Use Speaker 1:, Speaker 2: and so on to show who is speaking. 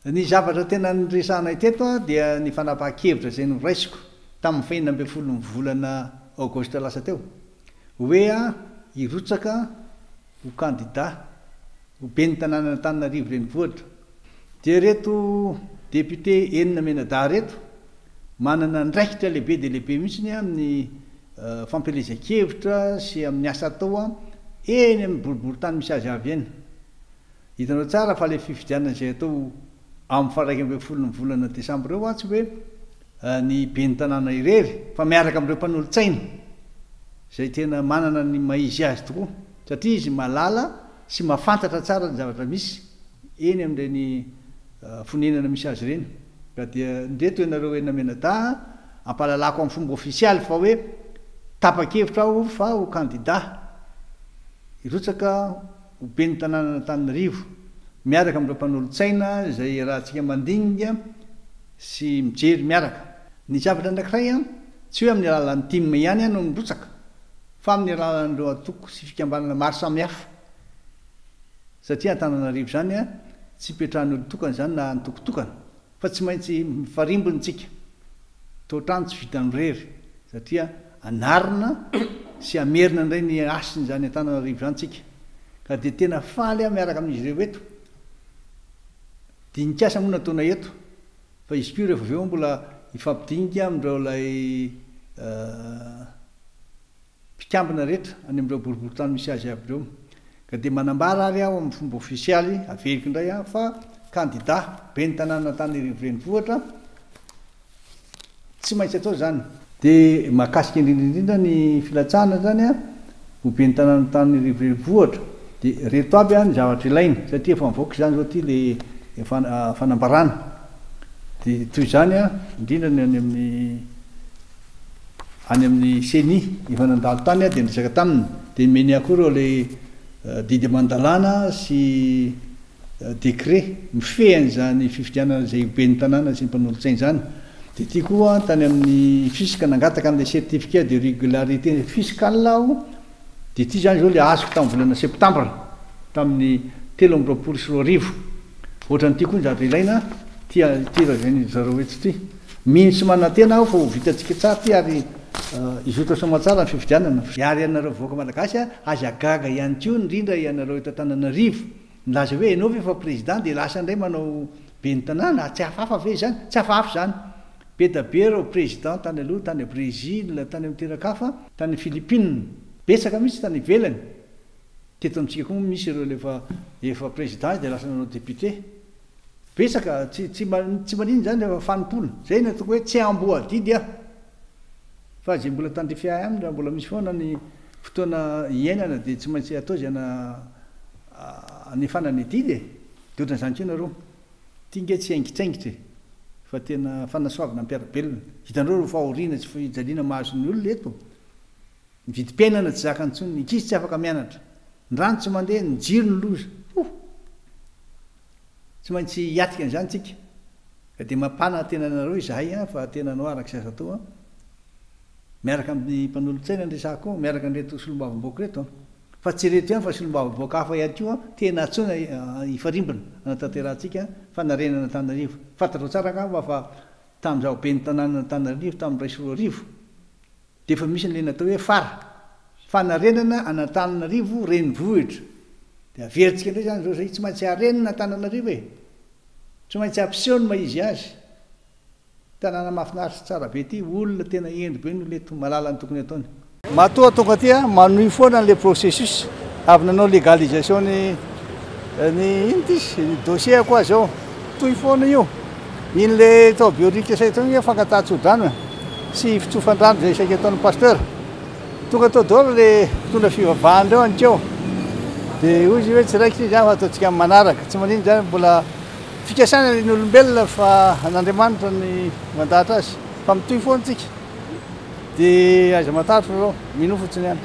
Speaker 1: Ny zavatra tena niresahanay teto dia ny fanapahan-kevitra izay noraisiko tamin'ny fahenina ambin'ny folon'ny volana aogositra lasa teo hoe hirotsaka ho kandida ho ben'ny tanànan'Antananarivo Renivohitra. Dia ireto député enina mianadahy ireto manana andraikitra lehibe dia lehibe mihitsy amin'ny fampielezan-kevitra sy amin'ny asa atao eny amin'ny boriborintany misy azy avy eny. Hitanao tsara fa ilay fifidianana izay atao amin'ny faha 11 ny volana desambra eo tsy hoe ny ben'ny tanàna irery fa miaraka amin'ireo mpanolotsaina izay tena manana ny maha izy azy tokoa satria izy mahalala sy mahafantatra tsara ny zavatra misy eny amin'ireny fonenana misy azy ireny. Ka dia ndreto ianareo enina mianadahy ampahalalako amin'ny fomba ofisialy fa hoe tapa-kevitra aho fa ho kandida hirotsaka ho ben'ny tanànan'Antananarivo, miaraka amin'ireo mpanolotsaina izay iarahantsika mandinika sy mijery miaraka. Ny zavatra anankiray an, tsy hoe amin'ny alalan'ny tim ihany aho no mirotsaka, fa amin'ny alalan'ireo antoko sy fikambanana maro samihafa, satria Antananarivo izany an, tsy ipetrahan'ny olon-tokana izany na antoko tokana, Fa tsy maintsy mifarimbona tsika. Toa-trano tsy vitan'ny irery satria anarina sy hamerina indray ny hasiny izany Antananarivo izany tsika. Ka dia tena faly aho miaraka amin'izy ireo eto. Dinik'asa moa nataonay eto fa izy koa rehefa avy eo mbola hifampidinika amin'ireo ilay mpikambana rehetra any amin'ireo boriborintany misy azy avy ireo. Ka dia manambara ary aho amin'ny fomba ofisialy, averiko indray aho, fa kandida ben'ny tanànan'Antananarivo Renivohitra, tsy maintsy atao izany. Dia mahakasika indrindra indrindra ny filatsahana izany ho ben'ny tanànan'Antananarivo Renivohitra, dia ireto aby ny zavatra ilaina, satria efa mivoaka izany izao ity ilay fanambarana. Dia toy izany indrindra ny any amin'ny. any amin'ny ceni, efa nandalo tany aho dia niresaka taminy, dia nomeny ahy koa ireo ilay didy aman-dalàna sy décret mifehy an'izany fifidianana izay ho ben'ny tanàna sy ny mpanolotsaina izany. Dia ity koa tany amin'ny fisc nangataka an'ilay certificat de régularité fiscale aho, dia ity izany izao ilay azoko tamin'ny volana septambra tamin'ny 2023. Ohatran'ity koa ny zavatra ilaina, ity ity lazain'izy zareo eto ity. Mino sy manantena aho fa ho vitantsika tsara ity ary hizotra soamantsara ny fifidianana. Ary ianareo vahoaka malagasy aza gaga ihany koa indrindra ianareo eto Antananarivo milaza hoe ianao ve efa président dia lasa indray manao ben'ny tanàna, tsy hafahafa ve izany? Tsy hafahafa izany. Be da be ireo président tany aloha, tany Brésil, tany amin'ny toeran-kafa, tany Philippines, betsaka mihitsy tany ivelany. Teto amintsika koa moa misy ireo efa efa président dia lasa nanao député. Betsaka, tsy tsy tsy maninona izany rehefa fanompoana. Izay no ataoko hoe tsy amboadidy aho. Fa izay mbola tandrify ahy aminy raha mbola misy foana ny fotoana iainana dia tsy maintsy atao izay anefana ny adidy e. Dia ohatran'izany koa nareo. Ity nge tsy haingitraingitra e. Fa tena fanasoavana ny mpiara-belona. Hitanareo ireo fahoriana sy fijaliana mahazo ny olona eto. Ny vidim-piainana tsy zakany intsony, ny ankizy tsy afaka mianatra, ny rano tsy mandeha, ny jiro ny loza. Huh! Tsy maintsy hiatrika an'izany tsika. Ka dia mampanantena anareo izahay an, fa tena hanao araka izay azo atao an. Miaraka amin'ny mpanolotsaina ny resahako ao, miaraka an'ireto solombavambahoaka ireto an. Fa tsy ireto ihany fa solombavambahoaka hafa ihany koa tena antsoina hifarimbona hanatanterahantsika fanarenana Antananarivo. Fantatrao tsara angamba fa tamin'izaho ben'ny tanànan'Antananarivo tamin'ny 2001, Dia efa misy an'ilay natao hoe fara, fanarenana an'Antananarivo renivohitra. Dia averintsika indray izany izao izay, tsy maintsy harenina Antananarivo e! Tsy maintsy hampiseho ny maha izy azy. Tanàna mahafinaritra sy tsara be ity, olona tena hendry be no eto, mahalala ny tokony hataony. Matoa tonga aty aho, manohy foana an'ilay processus, avy nanao légalisation ny ny ino ity izy, ny dossier-ko aho izao, mitohy foana io. Iny le tao Behoririka saika tao iny fankatahan-tsodrano e, sy fitsofan-drano izay saika ataon'ny pasteur. Tonga tao daholo le mpitondra fivavahana ireo anikeo. Dia hoy izy hoe tsy raikitra izy fa ataontsika amin'ny manaraka. Tsy maninona izany mbola fikasana ny olombelona fa an'Andriamanitra ny mandahatra azy. Fa mitohy foana tsika. Dia aiza matahotra nareo, minoa fotsiny ihany.